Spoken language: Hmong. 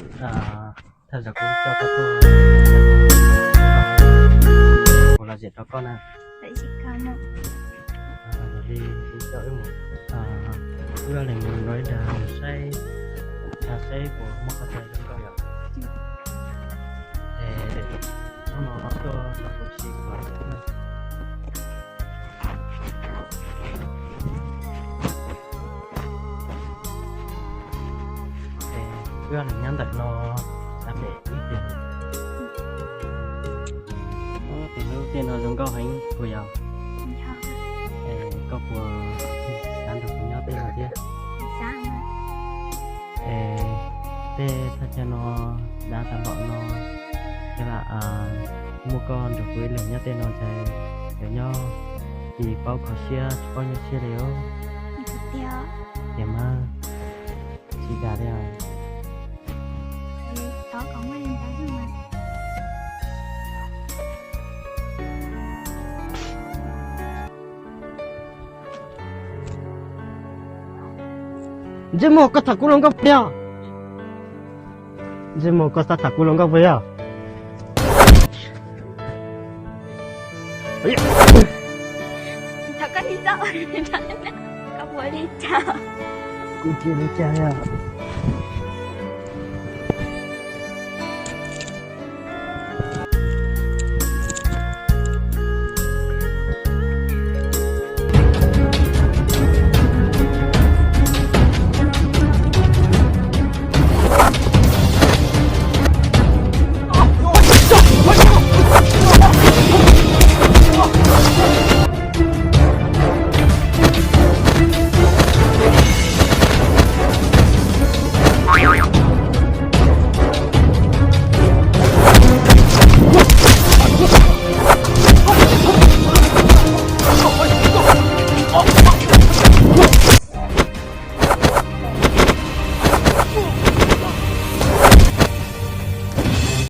Thawj zaug kuv coj koj tuaj, kuv los zem rau koj na. Li kuv coj wb mus, wb leeg mus nrog ib dag mus saib, dag saib puas muaj qhov chaw zoo nkauj yom. Es hnub no tuaj kuv tsis pom. Es wb leeg nyob ntawm no xav pem ib pliag. Tus lub tiaj no zoo nkauj heev puas yog? Es koj puas xav nrog kuv nyob tej no thiab? Es tej thaj chaw no dav tag npaum no, yog lam muaj koj nrog kuv ib leeg nyob tej no ntshai yuav nyob tsis paub kho siab tsis paub nyuaj siab li os. Tiag mas, tsis dag li os. Ntsej muag, koj tham kuv hluas nkauj puas yog? Ntsej muag, koj xav tham kuv hluas nkauj puas yog? Tham koj li txoj, koj puas li cas? Kuv tsis li cas li os.